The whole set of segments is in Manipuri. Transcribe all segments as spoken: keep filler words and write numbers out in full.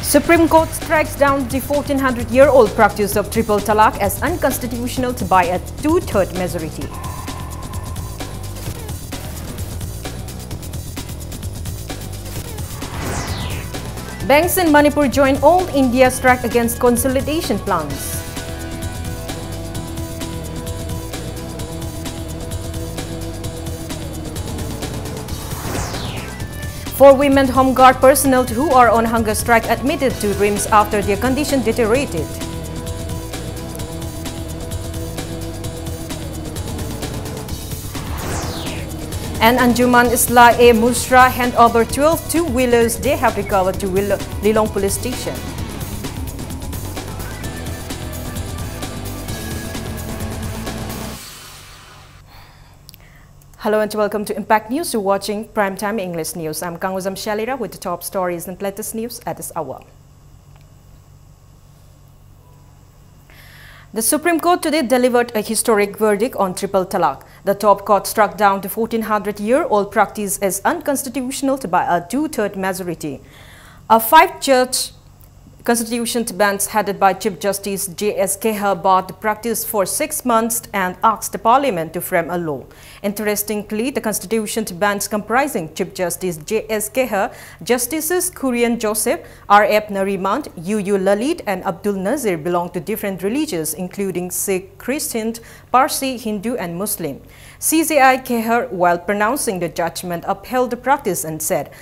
Supreme Court strikes down the fourteen hundred year old practice of triple talaq as unconstitutional by a two third majority. Banks in Manipur join All India strike against consolidation plans. Four women home guard personnel who are on hunger strike admitted to RIMS after their condition deteriorated. And Anjuman Islah-e-Musra hand over twelve two-wheelers they have recovered to Lilong Police Station. Hello and welcome to Impact News. You're watching Primetime English News. I'm Kanguzam Shalira with the top stories and latest news at this hour. The Supreme Court today delivered a historic verdict on triple talaq. The top court struck down the fourteen hundred year old practice as unconstitutional by a two third majority. A five judge constitution bench headed by Chief Justice J S Kehar barred the practice for six months and asked the parliament to frame a law. Interestingly, the constitution bench comprising Chief Justice J S Kehar, Justices Kurian Joseph, R F Nariman, U U Lalit, and Abdul Nazir belong to different religions, including Sikh, Christian, Parsi, Hindu, and Muslim. C J I Kehar, while pronouncing the judgment, upheld the practice and said,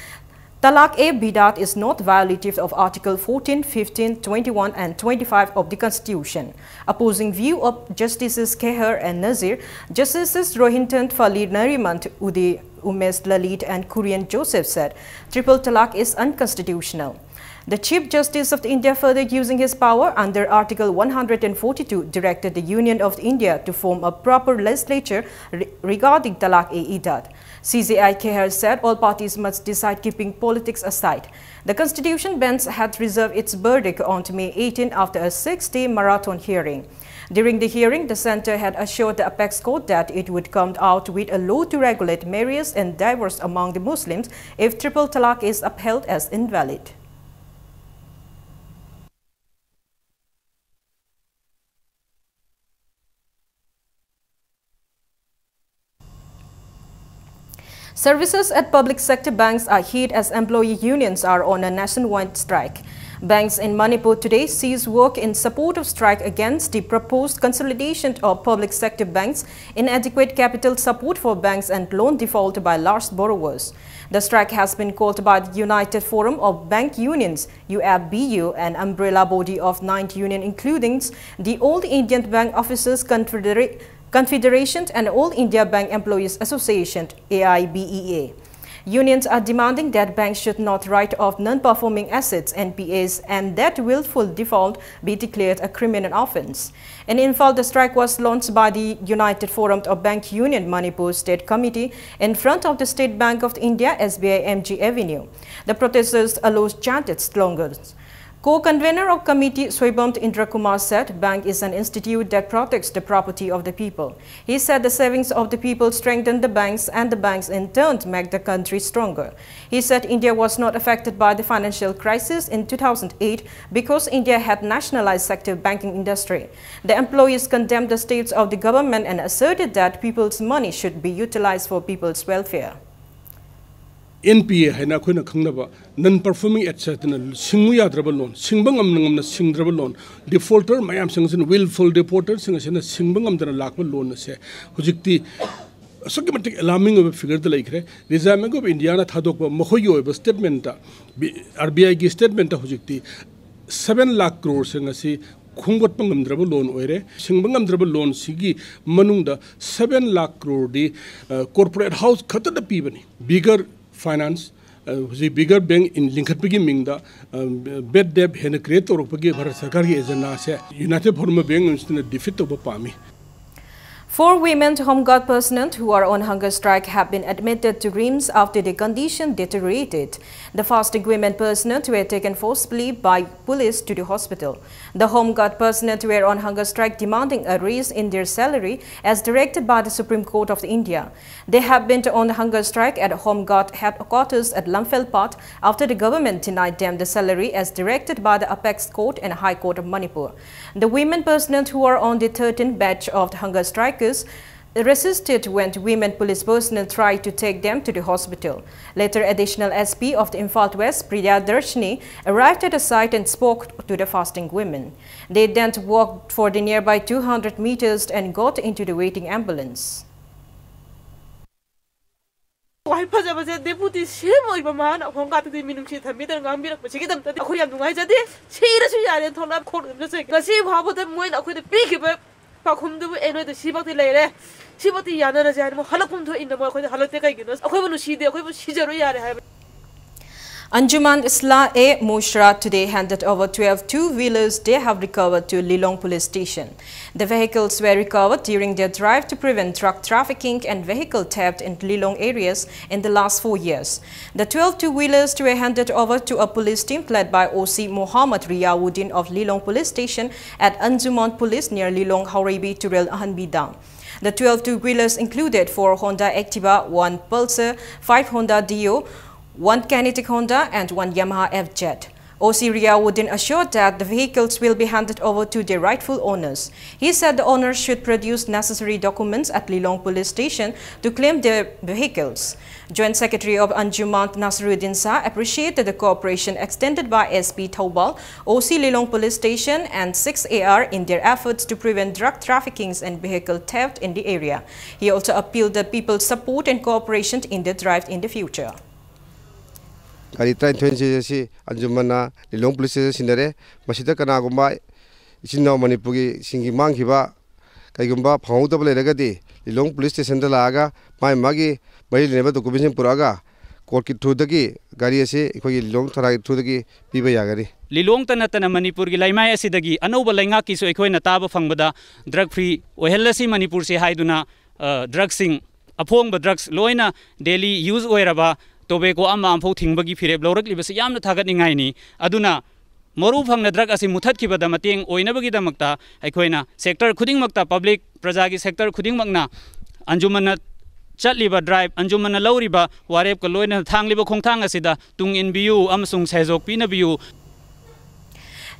Talaq-e-bid'at is not violative of Article fourteen, fifteen, twenty-one, and twenty-five of the Constitution. Opposing view of Justices Kehar and Nazir, Justices Rohinton Fali Nariman, Uday Umesh Lalit, and Kurian Joseph said triple talaq is unconstitutional. The Chief Justice of India, further using his power under Article one hundred and forty-two, directed the Union of India to form a proper legislature re- regarding talaq-e-bid'at. C J I Kehar said all parties must decide keeping politics aside. The Constitution Bench had reserved its verdict on May eighteen after a six-day marathon hearing. During the hearing, the centre had assured the apex court that it would come out with a law to regulate marriage and divorce among the Muslims if triple talaq is upheld as invalid. Services at public sector banks are hit as employee unions are on a nationwide strike. Banks in Manipur today cease work in support of strike against the proposed consolidation of public sector banks, inadequate capital support for banks and loan default by large borrowers. The strike has been called by the United Forum of Bank Unions, U F B U, an umbrella body of nine union including the All Indian Bank Officers Confedera- Confederation and All India Bank Employees Association, A I B E A. Unions are demanding that banks should not write off non-performing assets, N P As, and that willful default be declared a criminal offense. In Imphal, the strike was launched by the United Forum of Bank Union Manipur State Committee in front of the State Bank of India, S B I M G Avenue. The protesters alleged chanted slogans. Co-convener of committee Soibam Indra Kumar said bank is an institute that protects the property of the people. He said the savings of the people strengthen the banks and the banks in turn make the country stronger. He said India was not affected by the financial crisis in two thousand eight because India had nationalized sector banking industry. The employees condemned the states of the government and asserted that people's money should be utilized for people's welfare. N P A ꯍꯥꯏꯅ ꯑꯩꯈꯣꯏꯅ ꯈꯪꯅꯕ non performing asset ꯅ ꯁꯤꯡꯉꯨ ꯌꯥꯗ꯭ꯔꯕ loan, ꯁꯤꯡꯕ ꯉꯝꯅ ꯉꯝꯅ ꯁꯤꯡꯗ꯭ꯔꯕ loan, defaulter ꯃꯌꯥꯝꯁꯤꯡ ꯑꯁꯤꯅ, willful defaulter ꯁꯤꯡ ꯑꯁꯤꯅ ꯁꯤꯡꯕ ꯉꯝꯗꯅ ꯂꯥꯛꯄ loan ꯑꯁꯦ ꯍꯧꯖꯤꯛꯇꯤ ꯑꯁꯨꯛꯀꯤ ꯃꯇꯤꯛ alarming ꯑꯣꯏꯕ figure ꯗ ꯂꯩꯈ꯭ꯔꯦ꯫ Reserve Bank of India ꯅ ꯊꯥꯗꯣꯛꯄ ꯃꯈꯣꯏꯒꯤ ꯑꯣꯏꯕ statement ꯇ, ꯕꯤ-, R B I ꯒꯤ statement ꯇ ꯍꯧꯖꯤꯛꯇꯤ seven lakh crore ꯁꯤꯡ ꯑꯁꯤ ꯈꯣꯝꯒꯠꯄ ꯉꯝꯗ꯭ꯔꯕ loan ꯑꯣꯏꯔꯦ꯫ ꯁꯤꯡꯕ ꯉꯝꯗ꯭ꯔꯕ loan ꯁꯤꯒꯤ ꯃꯅꯨꯡꯗ seven lakh crore ꯗꯤ, ꯑ, corporate house ꯈꯛꯇꯗ ꯄꯤꯕꯅꯤ꯫ Bigger finance, ꯑ, ꯍꯧꯖꯤꯛ bigger bank ꯂꯤꯡꯈꯠꯄꯒꯤ ꯃꯤꯡꯗ, ꯑ, bad debt ꯍꯦꯟꯅ create ꯇꯧꯔꯛꯄꯒꯤ ꯚꯥꯔꯠ ꯁꯔꯀꯥꯔꯒꯤ agenda say United Forum of Bank Unions ꯅ defeat ꯇꯧꯕ ꯄꯥꯝꯃꯤ꯫ Four women Home Guard personnel who are on hunger strike have been admitted to RIMS after their condition deteriorated. The fasting women personnel were taken forcibly by police to the hospital. The Home Guard personnel were on hunger strike demanding a raise in their salary as directed by the Supreme Court of India. They have been on hunger strike at Home Guard headquarters at Lamphel Path after the government denied them the salary as directed by the Apex Court and High Court of Manipur. The women personnel who are on the thirteenth batch of the hunger strikers resisted when women police personnel tried to take them to the hospital. Later, Additional S P of the Imphal West, Priya Darshini, arrived at the site and spoke to the fasting women. They then walked for the nearby two hundred meters and got into the waiting ambulance. ꯈ꯭ꯋꯥꯏ ꯐꯖꯕꯁꯦ ꯗꯦꯄꯨꯇꯤ ꯁꯤ ꯑꯦꯝ ꯑꯣꯏꯕ ꯃꯥꯅ ꯍꯣꯝꯒꯥꯔꯗꯇꯗꯤ ꯃꯤꯅꯨꯡꯁꯤ ꯊꯝꯕꯤꯗꯅ ꯉꯥꯡꯕꯤꯔꯛꯄꯁꯤꯒꯤꯗꯃꯛꯇꯗꯤ ꯑꯩꯈꯣꯏ ꯌꯥꯝ ꯅꯨꯡꯉꯥꯏꯖꯗꯦ꯫ ꯁꯤꯔꯁꯨ ꯌꯥꯔꯦ ꯊꯣꯛꯂꯛ ꯈꯣꯠꯂꯛꯄꯁꯦ ꯉꯁꯤ ꯐꯥꯎꯕꯗ ꯃꯣꯏꯅ ꯑꯩꯈꯣꯏꯗ ꯄꯤꯈꯤꯕ ꯄꯥꯎꯈꯨꯝꯗꯨꯕꯨ ꯑꯦ ꯅꯣꯏꯗ ꯁꯤꯃꯛꯇꯤ ꯂꯩꯔꯦ, ꯁꯤꯃꯛꯇꯤ ꯌꯥꯅꯔꯁꯦ ꯍꯥꯏꯅ ꯃꯣꯏ ꯍꯜꯂꯛꯐꯝ ꯊꯣꯛꯏꯅ ꯃꯣꯏ ꯑꯩꯈꯣꯏꯗ ꯍꯜꯂꯛꯇꯦ꯫ ꯀꯩꯒꯤꯅꯣ? ꯑꯩꯈꯣꯏꯕꯨ ꯅꯨꯡꯁꯤꯗꯦ, ꯑꯩꯈꯣꯏꯕꯨ ꯁꯤꯖꯔꯣ ꯌꯥꯔꯦ ꯍꯥꯏꯕ꯫ Anjuman Islah-e-Mushra today handed over twelve two-wheelers they have recovered to Lilong Police Station. The vehicles were recovered during their drive to prevent drug trafficking and vehicle theft in Lilong areas in the last four years. The twelve two-wheelers were handed over to a police team led by O C Mohammad Riyawuddin of Lilong Police Station at Anjuman Police near Lilong Haoreibi Turel Ahanbi Dam. The twelve two-wheelers included four Honda Activa, one Pulsar, five Honda Dio, one Kinetic Honda and one Yamaha F Z. O C Riyawuddin assured that the vehicles will be handed over to their rightful owners. He said the owners should produce necessary documents at Lilong Police Station to claim their vehicles. Joint Secretary of Anjuman Nasruddin Shah appreciated the cooperation extended by S P Thoubal, O C Lilong Police Station and six A R in their efforts to prevent drug traffickings and vehicle theft in the area. He also appealed that people support and cooperation in the drive in the future. ꯒꯥꯔꯤ ꯇꯔꯥꯅꯤꯊꯣꯏ ꯆꯦꯟꯕꯁꯤ ꯑꯟꯖꯨꯃꯟꯅ ꯂꯤꯂꯣꯡ ꯄꯨꯂꯤꯁ ꯁ꯭ꯇꯦꯁꯟ ꯁꯤꯟꯅꯔꯦ꯫ ꯃꯁꯤꯗ ꯀꯅꯥꯒꯨꯝꯕ ꯏꯆꯤꯟ ꯏꯅꯥꯎ ꯃꯅꯤꯄꯨꯔꯒꯤꯁꯤꯡꯒꯤ ꯃꯥꯡꯈꯤꯕ ꯀꯩꯒꯨꯝꯕ ꯐꯪꯍꯧꯗꯕ ꯂꯩꯔꯒꯗꯤ ꯂꯤꯂꯣꯡ ꯄꯨꯂꯤꯁ ꯁ꯭ꯇꯦꯁꯟꯗ ꯂꯥꯛꯑꯒ ꯃꯥꯒꯤ ꯃꯥꯒꯤ ꯃꯔꯤ ꯂꯩꯅꯕ ꯗꯣꯀꯨꯃꯦꯟꯁꯤꯡ ꯄꯨꯔꯛꯑꯒ ꯀꯣꯔꯠꯀꯤ ꯊ꯭ꯔꯨꯗꯒꯤ ꯒꯥꯔꯤ ꯑꯁꯤ ꯑꯩꯈꯣꯏꯒꯤ ꯂꯤꯂꯣꯡ ꯊꯥꯅꯥꯒꯤ ꯊ꯭ꯔꯨꯗꯒꯤ ꯄꯤꯕ ꯌꯥꯒꯅꯤ꯫ ꯂꯤꯂꯣꯡꯇ ꯅꯠꯇꯅ ꯃꯅꯤꯄꯨꯔꯒꯤ ꯂꯩꯃꯥꯏ ꯑꯁꯤꯗꯒꯤ ꯑꯅꯧꯕ ꯂꯩꯉꯥꯛꯀꯤꯁꯨ ꯑꯩꯈꯣꯏꯅ ꯇꯥꯕ ꯐꯪꯕꯗ ꯗ꯭ꯔꯒ ꯐ꯭ꯔꯤ ꯑꯣꯏꯍꯜꯂꯁꯤ ꯃꯅꯤꯄꯨꯔꯁꯦ ꯍꯥꯏꯗꯨꯅ, ꯑ, ꯗ꯭ꯔꯒꯁꯤꯡ, ꯑꯐꯣꯡꯕ ꯗ꯭ꯔꯒꯁ ꯂꯣꯏꯅ ꯗꯦꯂꯤ ꯌꯨꯖ ꯑꯣꯏꯔꯕ ꯇꯣꯕꯦꯀꯣ ꯑꯃ ꯑꯃꯐꯥꯎ ꯊꯤꯡꯕꯒꯤ ꯐꯤꯔꯦꯞ ꯂꯧꯔꯛꯂꯤꯕꯁꯤ ꯌꯥꯝꯅ ꯊꯥꯒꯠꯅꯤꯡꯉꯥꯏꯅꯤ꯫ ꯑꯗꯨꯅ ꯃꯔꯨ ꯐꯪꯅ ꯗ꯭ꯔꯒ ꯑꯁꯤ ꯃꯨꯊꯠꯈꯤꯕꯗ ꯃꯇꯦꯡ ꯑꯣꯏꯅꯕꯒꯤꯗꯃꯛꯇ ꯑꯩꯈꯣꯏꯅ ꯁꯦꯛꯇꯔ ꯈꯨꯗꯤꯡꯃꯛꯇ, ꯄꯕ꯭ꯂꯤꯛ ꯄ꯭ꯔꯖꯥꯒꯤ ꯁꯦꯛꯇꯔ ꯈꯨꯗꯤꯡꯃꯛꯅ ꯑꯟꯖꯨꯃꯟꯅ ꯆꯠꯂꯤꯕ ꯗ꯭ꯔꯥꯏꯚ, ꯑꯟꯖꯨꯃꯟꯅ ꯂꯧꯔꯤꯕ ꯋꯥꯔꯦꯞꯀ ꯂꯣꯏꯅꯅ ꯊꯥꯡꯂꯤꯕ ꯈꯣꯡꯊꯥꯡ ꯑꯁꯤꯗ ꯇꯨꯡ ꯏꯟꯕꯤꯌꯨ ꯑꯃꯁꯨꯡ ꯁꯍꯌꯣꯒ ꯄꯤꯅꯕꯤꯌꯨ꯫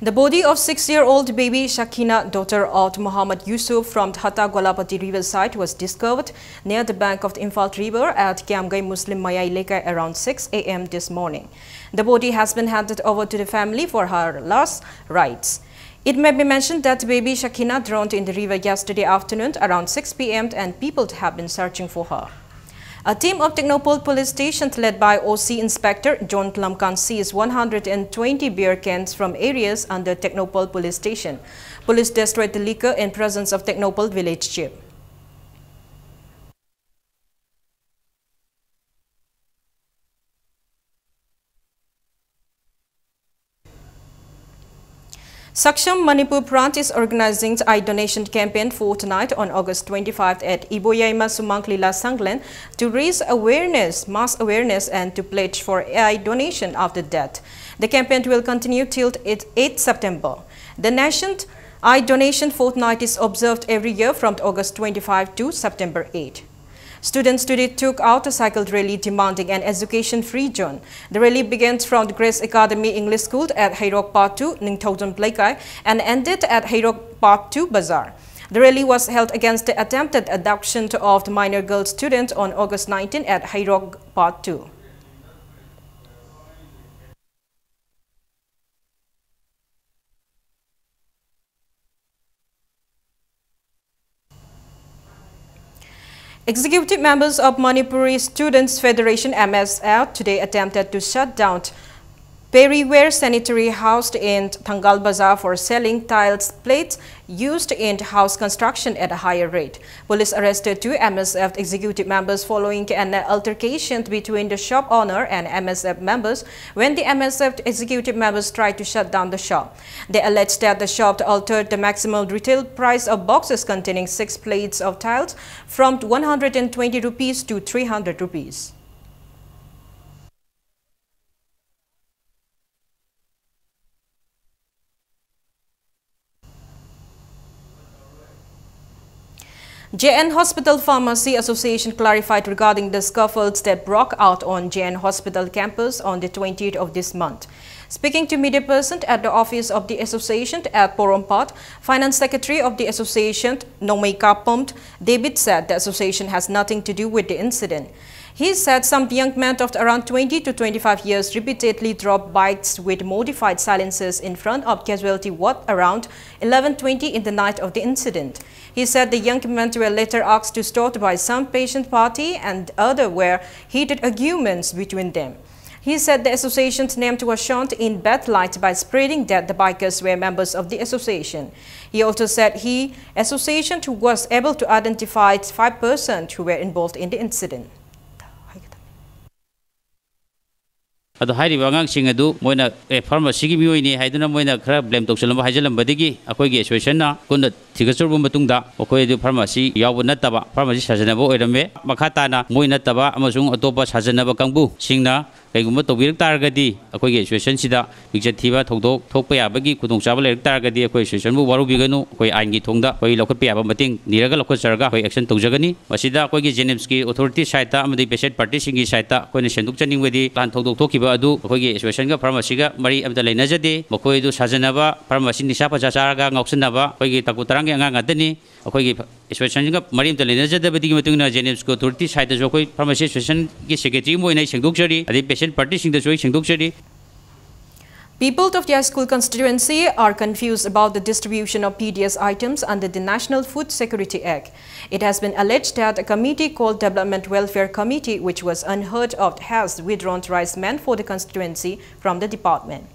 The body of six-year-old baby Shakina, daughter of Muhammad Yusuf from Hatta Golapati riverside, was discovered near the bank of the Imphal River at Kiamgai Muslim Mayai Lekai around six a m this morning. The body has been handed over to the family for her last rites. It may be mentioned that baby Shakina drowned in the river yesterday afternoon around six p m, and people have been searching for her. A team of Technopole Police Station, led by O C Inspector John Lamkan, seized one hundred and twenty beer cans from areas under Technopole Police Station. Police destroyed the liquor in presence of Technopole Village Chief. Saksham Manipur branch is organizing the eye donation campaign fortnight on August twenty-fifth at Iboyaima Sumang Lila Sanglen to raise awareness, mass awareness, and to pledge for eye donation after death. The campaign will continue till eighth September. The National Eye Donation Fortnight is observed every year from August twenty-five to September eight. Students today took out a cycle rally demanding an education-free zone. The rally begins from the Grace Academy English School at Heirok Part two, Ningthoujam Leikai, and ended at Heirok Part two Bazaar. The rally was held against the attempted abduction of the minor girl student on August nineteen at Heirok Part two. Executive members of Manipuri Students Federation, M S F, today attempted to shut down Periware Sanitary housed in Thangal Bazaar for selling tiles, plates used in house construction at a higher rate. Police arrested two M S F executive members following an altercation between the shop owner and M S F members when the M S F executive members tried to shut down the shop. They alleged that the shop altered the maximum retail price of boxes containing six plates of tiles from one hundred and twenty rupees to three hundred rupees. J N Hospital Pharmacy Association clarified regarding the scuffles that broke out on J N Hospital campus on the twentieth of this month. Speaking to media person at the office of the association at Porompat, Finance Secretary of the association, Nongmei Kapom David, said the association has nothing to do with the incident. He said some young men of around twenty to twenty-five years repeatedly dropped bikes with modified silencers in front of casualty ward around eleven twenty in the night of the incident. He said the young men were later asked to stop by some patient party and other were heated arguments between them. He said the association's name was shown in bad light by spreading that the bikers were members of the association. He also said he association was able to identify five persons who were involved in the incident. ꯑꯗꯣ ꯍꯥꯏꯔꯤꯕ ꯑꯉꯥꯡꯁꯤꯡ ꯑꯗꯨ ꯃꯣꯏꯅ ꯑꯦ ꯐꯥꯔꯃꯥꯁꯤꯒꯤ ꯃꯤꯑꯣꯏꯅꯤ ꯍꯥꯏꯗꯨꯅ ꯃꯣꯏꯅ ꯈꯔ ꯕ꯭ꯂꯦꯝ ꯇꯧꯁꯜꯂꯝꯕ ꯍꯥꯏꯖꯜꯂꯝꯕꯗꯒꯤ ꯑꯩꯈꯣꯏꯒꯤ ꯑꯦꯁꯣꯁꯤꯌꯦꯁꯟꯅ ꯀꯨꯟꯅ ꯊꯤꯒꯠꯆꯔꯨꯕ ꯃꯇꯨꯡꯗ ꯃꯈꯣꯏ ꯑꯗꯨ ꯐꯥꯔꯃꯥꯁꯤ ꯌꯥꯎꯕ ꯅꯠꯇꯕ ꯐꯥꯔꯃꯥꯁꯤ ꯁꯥꯖꯟꯅꯕ ꯑꯣꯏꯔꯝꯃꯦ꯫ ꯃꯈꯥ ꯇꯥꯅ ꯃꯣꯏ ꯅꯠꯇꯕ ꯑꯃꯁꯨꯡ ꯑꯇꯣꯞꯄ ꯁꯥꯖꯟꯅꯕ ꯀꯥꯡꯕꯨꯁꯤꯡꯅ ꯀꯩꯒꯨꯝꯕ ꯇꯧꯕꯤꯔꯛ ꯇꯥꯔꯒꯗꯤ ꯑꯩꯈꯣꯏꯒꯤ ꯑꯦꯁꯣꯁꯤꯌꯦꯁꯟꯁꯤꯗ ꯃꯤꯡꯆꯠ ꯊꯤꯕ ꯊꯧꯗꯣꯛ ꯊꯣꯛꯄ ꯌꯥꯕꯒꯤ ꯈꯨꯗꯣꯡꯆꯥꯕ ꯂꯩꯔꯛ ꯇꯥꯔꯒꯗꯤ ꯑꯩꯈꯣꯏ ꯑꯦꯁꯣꯁꯤꯌꯦꯁꯟꯕꯨ ꯋꯥꯔꯧꯕꯤꯒꯅꯨ꯫ ꯑꯩꯈꯣꯏ ꯑꯥꯏꯟꯒꯤ ꯊꯣꯡꯗ ꯑꯩꯈꯣꯏ ꯂꯧꯈꯠꯄ ꯌꯥꯕ ꯃꯇꯦꯡ ꯅꯤꯔꯒ ꯂꯧꯈꯠꯆꯔꯒ ꯑꯩꯈꯣꯏ ꯑꯦꯛꯁꯟ ꯇꯧꯖꯒꯅꯤ꯫ ꯃꯁꯤꯗ ꯑꯩꯈꯣꯏꯒꯤ ꯖꯦꯅꯤꯝꯁꯀꯤ ꯑꯣꯊꯣꯔꯤꯇꯤ ꯁꯥꯏꯠꯇ ꯑꯃꯗꯤ ꯄꯦꯁꯦꯟꯠ ꯄꯥꯔꯇꯤꯁꯤꯡꯒꯤ ꯁꯥꯏꯠꯇ ꯑꯩꯈꯣꯏꯅ ꯁꯦꯡꯗꯣꯛꯆꯅꯤꯡꯕꯗꯤ ꯂꯥꯟ ꯊꯧꯗꯣꯛ ꯊꯣꯛꯈꯤꯕ ꯑꯗꯨ ꯑꯩꯈꯣꯏꯒꯤ ꯑꯦꯁꯣꯁꯤꯌꯦꯁꯟꯒ ꯐꯥꯔꯃꯥꯁꯤꯒ ꯃꯔꯤ ꯑꯃꯠꯇ ꯂꯩꯅꯖꯗꯦ꯫ ꯃꯈꯣꯏ ꯑꯗꯨ ꯁꯥꯖꯟꯅꯕ, ꯐꯥꯔꯃꯥꯁꯤ ꯅꯤꯁꯥ ꯄꯁꯥ ꯆꯥꯔꯒ ꯉꯥꯎꯁꯟꯅꯕ ꯑꯩꯈꯣꯏꯒꯤ ꯇꯥꯡꯀꯨ ꯇꯔꯥꯒꯤ ꯑꯉꯥꯡ ꯉꯥꯛꯇꯅꯤ꯫ ꯑꯩꯈꯣꯏꯒꯤ ꯑꯦꯁꯣꯁꯤꯌꯦꯁꯟꯒ ꯃꯔꯤ ꯑꯃꯠꯇ ꯂꯩꯅꯖꯗꯕꯗꯒꯤ ꯃꯇꯨꯡ ꯏꯟꯅ ꯖꯦꯅꯤꯝꯁꯀꯤ ꯑꯣꯊꯣꯔꯤꯇꯤ ꯁꯥꯏꯠꯇꯁꯨ ꯑꯩꯈꯣꯏ ꯐꯥꯔꯃꯥꯁꯤ ꯑꯦꯁꯣꯁꯤꯌꯦꯁꯟꯒꯤ ꯁꯦꯀ꯭ꯔꯦꯇꯔꯤ ꯑꯃ ꯑꯣꯏꯅ ꯑꯩ ꯁꯦꯡꯗꯣꯛꯆꯔꯤ, ꯑꯗꯩ ꯄꯦꯁꯦꯟꯠ ꯄꯥꯔꯇꯤꯁꯤꯡꯗꯁꯨ ꯑꯩ ꯁꯦꯡꯗꯣꯛꯆꯔꯤ꯫ People of the Yayaskul constituency are confused about the distribution of P D S items under the National Food Security Act. It has been alleged that a committee called Development Welfare Committee, which was unheard of, has withdrawn rice meant for the constituency from the department.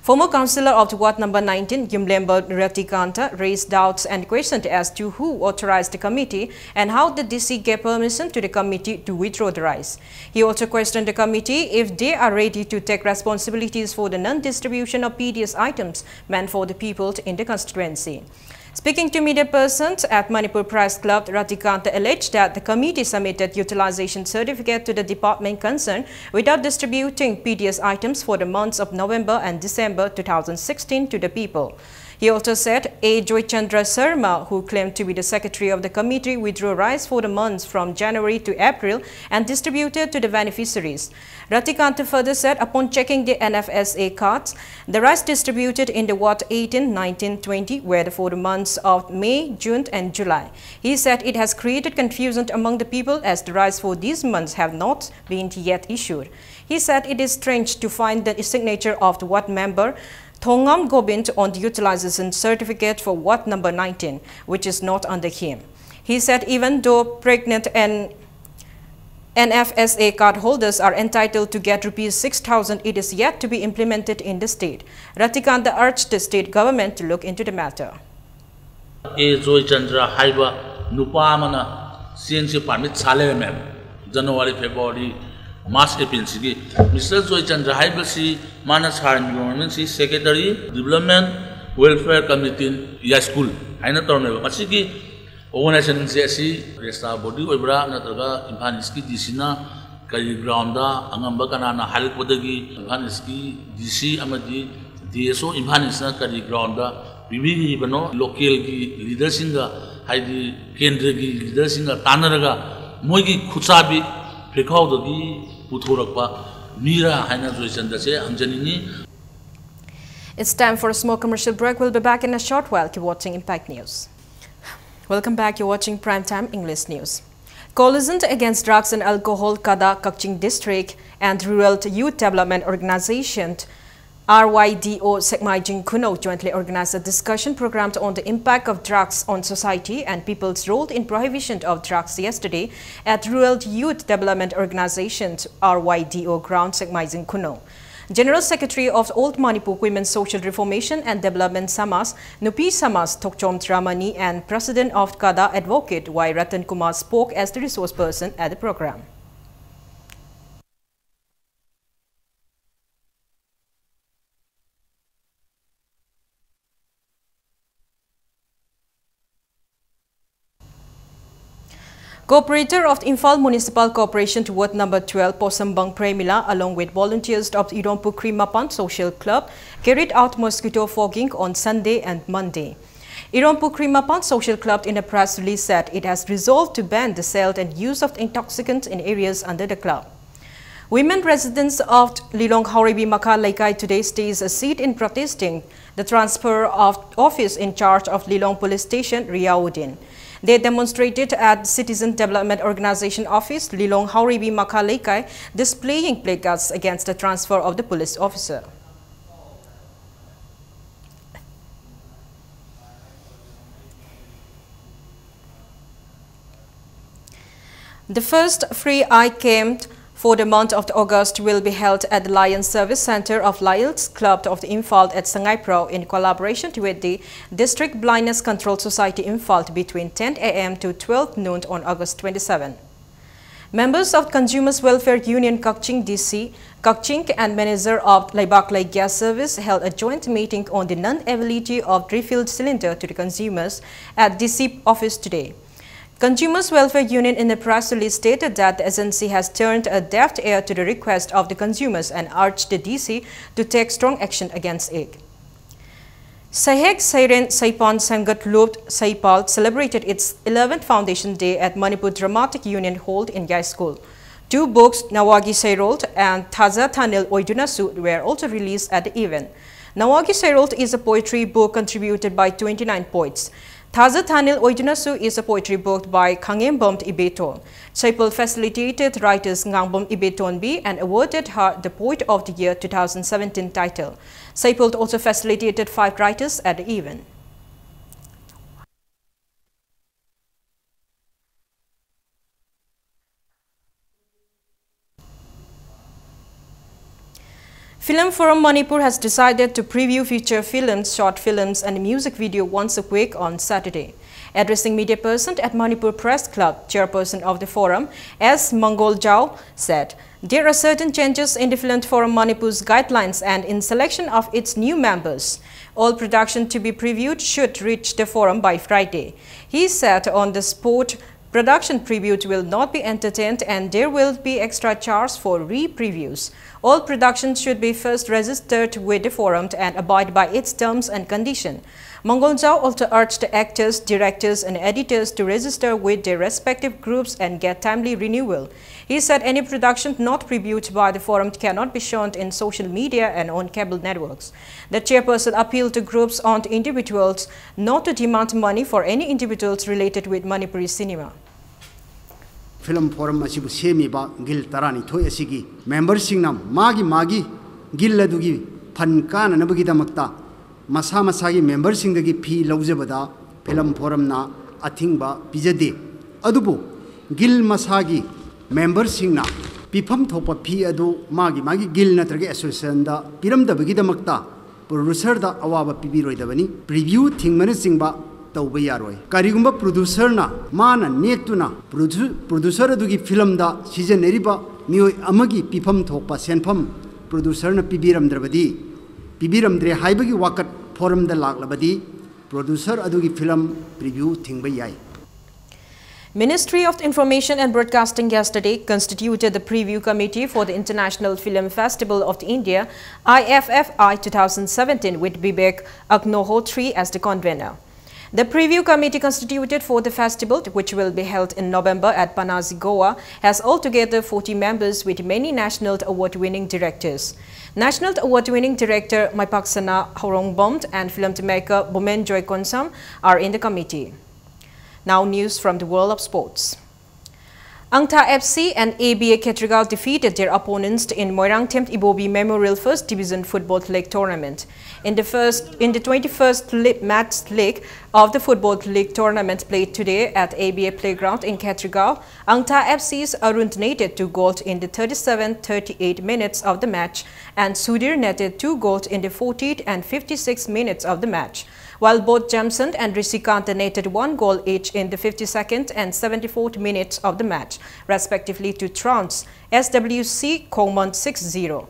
Former councillor of Ward number nineteen, Yumlembo Ratikanta, raised doubts and questioned as to who authorized the committee and how the D C gave permission to the committee to withdraw the rice. He also questioned the committee if they are ready to take responsibilities for the non-distribution of P D S items meant for the people in the constituency. Speaking to media persons at Manipur Press Club, Ratikanta alleged that the committee submitted utilization certificate to the department concerned without distributing P D S items for the months of November and December two thousand sixteen to the people. He also said A Joychandra Sharma, who claimed to be the secretary of the committee, withdrew rice for the months from January to April and distributed to the beneficiaries. Ratikanta further said, upon checking the N F S A cards, the rice distributed in the Ward eighteen, nineteen, twenty were for the months of May, June, and July. He said it has created confusion among the people as the rice for these months have not been yet issued. He said it is strange to find the signature of the Ward member Thongam Gobind on the utilization certificate for Ward number nineteen, which is not under him. He said even though pregnant and N F S A card holders are entitled to get rupees six thousand, it is yet to be implemented in the state. Ratikanta urged the state government to look into the matter. ꯑꯦ ꯖꯣꯏꯆꯟꯗ꯭ꯔ ꯍꯥꯏꯕ ꯅꯨꯄꯥ ꯑꯃꯅ ꯆꯦꯡꯁꯦ ꯄꯥꯔꯃꯤꯠ ꯁꯥ ꯂꯩꯔꯝꯃꯦꯕ꯫ ꯖꯅꯋꯥꯔꯤ, ꯐꯦꯕ꯭ꯔꯨꯋꯥꯔꯤ, ꯃꯥꯔꯆ, ꯑꯦꯄ꯭ꯔꯤꯜꯁꯤꯒꯤ꯫ ꯃꯤꯁꯇꯔ ꯖꯣꯏꯆꯟꯗ꯭ꯔ ꯍꯥꯏꯕꯁꯤ ꯃꯥꯅ ꯁꯥꯔ ꯑꯦꯟꯚꯥꯏꯔꯣꯟꯃꯦꯟꯁꯤ secretary, development welfare committee, Yaiskul ꯍꯥꯏꯅ ꯇꯧꯔꯝꯃꯦꯕ꯫ ꯃꯁꯤꯒꯤ ꯑꯣꯔꯒꯅꯥꯏꯖꯦꯁꯟꯁꯦ ꯑꯁꯤ ꯔꯦꯖꯤꯁꯇꯥꯔ ꯕꯣꯗꯤ ꯑꯣꯏꯕ꯭ꯔꯥ, ꯅꯠꯇ꯭ꯔꯒ ꯏꯝꯐꯥꯜ ꯏꯁꯀꯤ ꯗꯤ ꯁꯤꯅ ꯀꯔꯤ ꯒ꯭ꯔꯥꯎꯟꯗ, ꯑꯉꯝꯕ ꯀꯅꯥꯅ ꯍꯥꯏꯔꯛꯄꯗꯒꯤ ꯏꯝꯐꯥꯜ ꯏꯁꯀꯤ ꯗꯤ ꯁꯤ ꯑꯃꯗꯤ ꯗꯤ ꯑꯦꯁ ꯑꯣ ꯏꯝꯐꯥꯜ ꯏꯁꯅ ꯀꯔꯤ ꯒ꯭ꯔꯥꯎꯟꯗ ꯄꯤꯕꯤꯔꯤꯕꯅꯣ? ꯂꯣꯀꯦꯜꯒꯤ ꯂꯤꯗꯔꯁꯤꯡꯒ, ꯍꯥꯏꯗꯤ ꯀꯦꯟꯗ꯭ꯔꯒꯤ ꯂꯤꯗꯔꯁꯤꯡꯒ ꯇꯥꯟꯅꯔꯒ ꯃꯣꯏꯒꯤ ꯈꯨꯠꯆꯥꯕꯤ ꯐꯤꯈꯥꯎꯗꯒꯤ ꯄꯨꯊꯣꯔꯛꯄ ꯃꯤꯔꯥ ꯍꯥꯏꯅ ꯖꯣꯏꯆꯟꯗ꯭ꯔꯁꯦ ꯍꯪꯖꯅꯤꯡꯉꯤ꯫ It's time for a small commercial break. We'll be back in a short while. Keep watching Impact News. Welcome back. You're watching Prime Time English News. Coalition Against Drugs and Alcohol, CADA, Kakching District and Rural Youth Development Organization, R Y D O, Sekmai Jingkuno jointly organized a discussion program on the impact of drugs on society and people's role in prohibition of drugs yesterday at Rural Youth Development Organization, R Y D O, ground, Sekmai Jingkuno. General Secretary of Old Manipur Women's Social Reformation and Development Samaj, Nupi Samaj, Thokchom Tramani, and President of CADA Advocate Y Ratan Kumar spoke as the resource person at the program. Corporator of Imphal Municipal Corporation Ward number twelve, Posambang Premila, along with volunteers of Irompukri Mapan Social Club, carried out mosquito fogging on Sunday and Monday. Irompukri Mapan Social Club in a press release said it has resolved to ban the sale and use of intoxicants in areas under the club. Women residents of Lilong Haoribi Makha Leikai today stays a seat in protesting the transfer of office in charge of Lilong Police Station, Riauddin. They demonstrated at Citizen Development Organization office, Lilong Haoribi Makha Leikai, displaying placards against the transfer of the police officer. The first free eye camp for the month of August will be held at the Lions Service Center of Lions Club of the Imphal at Sangaiprao in collaboration with the District Blindness Control Society Imphal between ten a m to twelve noon on August twenty-seven. Members of Consumers Welfare Union Kakching D C, Kakching and manager of Leibak Lei Gas Service held a joint meeting on the non-availability of refilled cylinder to the consumers at D C office today. Consumers Welfare Union in a press release stated that the agency has turned a deaf ear to the request of the consumers and urged the D C to take strong action against it. Sahek Seiren Saipan Sangat Lupt Saipal celebrated its eleventh Foundation Day at Manipur Dramatic Union Hall in Yai School. Two books, Nawagi Seirolt and Thaza Thanil Oidunasu, were also released at the event. Nawagi Seirolt is a poetry book contributed by twenty-nine poets. Thaza Thanil Oidunasu is a poetry book by Khangembom Ibeton. Saipal facilitated writers Ngangbom Ibeton B and awarded her the Poet of the Year two thousand seventeen title. Saipal also facilitated five writers at the event. Film Forum Manipur has decided to preview feature films, short films, and music video once a week on Saturday. Addressing media person at Manipur Press Club, chairperson of the forum, S Mangol Jao, said, "There are certain changes in the Film Forum Manipur's guidelines and in selection of its new members. All production to be previewed should reach the forum by Friday." He said on the spot Production previewed will not be entertained and there will be extra charge for re-previews. All productions should be first registered with the forum and abide by its terms and condition. Mangolzhao also urged the actors, directors and editors to register with their respective groups and get timely renewal. He said any production not previewed by the forum cannot be shown in social media and on cable networks. The chairperson appealed to groups and individuals not to demand money for any individuals related with Manipuri cinema. Film form ꯑꯁꯤꯕꯨ ꯁꯦꯝꯃꯤꯕ ꯒꯤꯜ ꯇꯔꯥꯅꯤꯊꯣꯏ ꯑꯁꯤꯒꯤ ꯃꯦꯝꯕꯔꯁꯤꯡꯅ ꯃꯥꯒꯤ ꯃꯥꯒꯤ ꯒꯤꯜ ꯑꯗꯨꯒꯤ ꯐꯟ ꯀꯥꯅꯅꯕꯒꯤꯗꯃꯛꯇ ꯃꯁꯥ ꯃꯁꯥꯒꯤ ꯃꯦꯝꯕꯔꯁꯤꯡꯗꯒꯤ ꯐꯤ ꯂꯧꯖꯕꯗ ꯐꯤꯂꯝ ꯐꯣꯔꯝꯅ ꯑꯊꯤꯡꯕ ꯄꯤꯖꯗꯦ꯫ ꯑꯗꯨꯕꯨ ꯒꯤꯜ ꯃꯁꯥꯒꯤ ꯃꯦꯝꯕꯔꯁꯤꯡꯅ ꯄꯤꯐꯝ ꯊꯣꯛꯄ ꯐꯤ ꯑꯗꯨ ꯃꯥꯒꯤ ꯃꯥꯒꯤ ꯒꯤꯜ ꯅꯠꯇ꯭ꯔꯒ ꯑꯦꯁꯣꯁꯤꯌꯦꯁꯟꯗ ꯄꯤꯔꯝꯗꯕꯒꯤꯗꯃꯛꯇ ꯄ꯭ꯔꯣꯗ꯭ꯌꯨꯁꯔꯗ ꯑꯋꯥꯕ ꯄꯤꯕꯤꯔꯣꯏꯗꯕꯅꯤ꯫ ꯄ꯭ꯔꯤꯚ꯭ꯌꯨ ꯊꯤꯡꯕꯅꯆꯤꯡꯕ ꯇꯧꯕ ꯌꯥꯔꯣꯏ꯫ ꯀꯔꯤꯒꯨꯝꯕ ꯄ꯭ꯔꯣꯗ꯭ꯌꯨꯁꯔꯅ ꯃꯥꯅ ꯅꯦꯛꯇꯨꯅ ꯄ꯭ꯔꯣꯗ꯭ꯌꯨ-, ꯄ꯭ꯔꯣꯗ꯭ꯌꯨꯁꯔ ꯑꯗꯨꯒꯤ ꯐꯤꯂꯝꯗ ꯁꯤꯖꯤꯟꯅꯔꯤꯕ ꯃꯤꯑꯣꯏ ꯑꯃꯒꯤ ꯄꯤꯐꯝ ꯊꯣꯛꯄ ꯁꯦꯟꯐꯝ ꯄ꯭ꯔꯣꯗ꯭ꯌꯨꯁꯔꯅ ꯄꯤꯕꯤꯔꯝꯗ꯭ꯔꯕꯗꯤ, ꯄꯤꯕꯤꯔꯝꯗ꯭ꯔꯦ ꯍꯥꯏꯕꯒꯤ ꯋꯥꯀꯠ ꯐꯣꯔꯝꯗ ꯂꯥꯛꯂꯕꯗꯤ, ꯄ꯭ꯔꯣꯗ꯭ꯌꯨꯁꯔ ꯑꯗꯨꯒꯤ ꯐꯤꯂꯝ ꯄ꯭ꯔꯤꯚ꯭ꯌꯨ ꯊꯤꯡꯕ ꯌꯥꯏ꯫ Ministry of Information and Broadcasting yesterday constituted the preview committee for the International Film Festival of the India, I F F I two thousand seventeen, with Bibek Agnohotri as the convener. The preview committee constituted for the festival, which will be held in November at Panaji, Goa, has altogether forty members with many national award-winning directors. National award-winning director Maipaksana Haorongbom and filmmaker Bomenjoy Konsam are in the committee. Now news from the world of sports. Angtha F C and A B A Khetrigao defeated their opponents in Moirangthem Ibobi Memorial First Division Football League Tournament. In the first, in the twenty-first li-, match league of the Football League Tournament played today at A B A Playground in Khetrigao, Angtha F C's Arun netted two goals in the thirty-seven, thirty-eight minutes of the match and Sudhir netted two goals in the fortieth and fifty-sixth minutes of the match, while both Jamson and Rishikant netted one goal each in the fifty-second and seventy-fourth minutes of the match, respectively, to trounce S W C Khongmon six zero.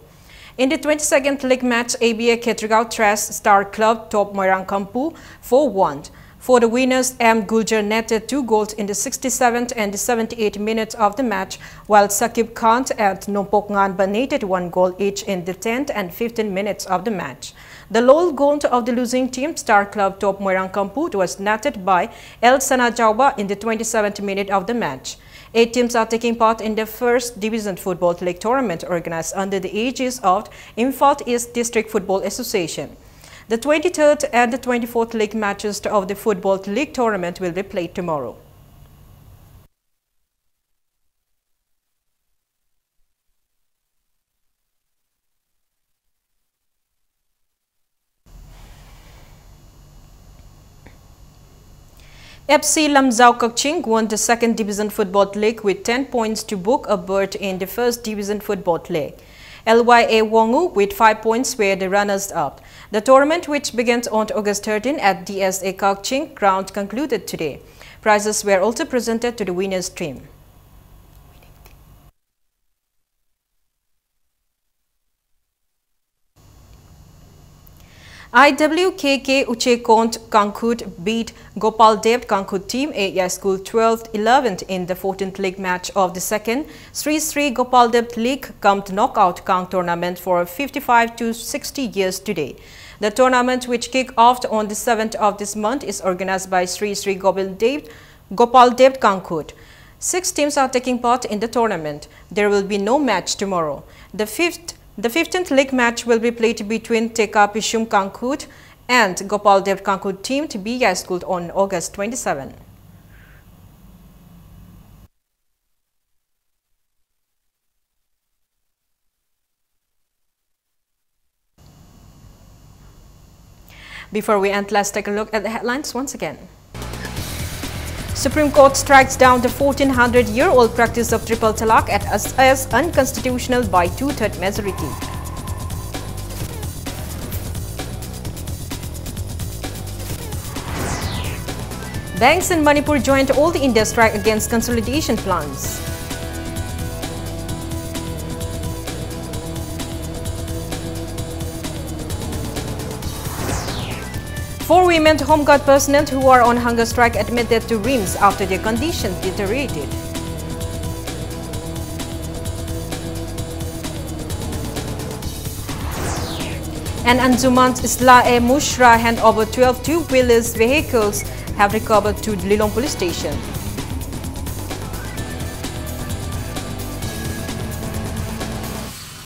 In the twenty-second league match, A B A Khetrigao thrashed Star Club top Moirang Khampu four one. For the winners, M Guljar netted two goals in the sixty-seventh and the seventy-eighth minutes of the match, while Saqib Khan and Nompok Nganba netted one goal each in the tenth and fifteenth minutes of the match. The lone goal of the losing team, Star Club top Moirang Kamput, was netted by El Sana Jauba in the twenty-seventh minute of the match. Eight teams are taking part in the First Division Football League tournament organized under the aegis of Imphal East District Football Association. The twenty-third and the twenty-fourth league matches of the Football League tournament will be played tomorrow. F C Lamjao Kakching won the Second Division Football League with ten points to book a berth in the First Division Football League. L Y A Wongu with five points were the runners-up. The tournament, which begins on August thirteen at D S A Kakching ground, concluded today. Prizes were also presented to the winners team. I W K K Uchekont Kangkhut beat Gopal Dev Kangkhut team A I School twelfth eleventh in the fourteenth league match of the second Sri Sri Gopal Dev League cum knockout Kang tournament for fifty-five to sixty years today. The tournament, which kick off on the seventh of this month, is organized by Sri Sri Gopal Dev, Gopal Dev Kangkhut. Six teams are taking part in the tournament. There will be no match tomorrow. The fifth, the fifteenth league match will be played between Teka Pishum Kangkhut and Gopal Dev Kangkhut team to be scheduled on August twenty-seven. Before we end, let's take a look at the headlines once again. Supreme Court strikes down the fourteen hundred-year-old practice of triple talaq at as, as unconstitutional by two-third majority. Banks in Manipur joined All India strike against consolidation plans. Four women Home Guard personnel who are on hunger strike admitted to RIMS after their condition deteriorated. And Anjuman Islah-e-Mushra hand over twelve two-wheelers vehicles have recovered to Lilong Police Station.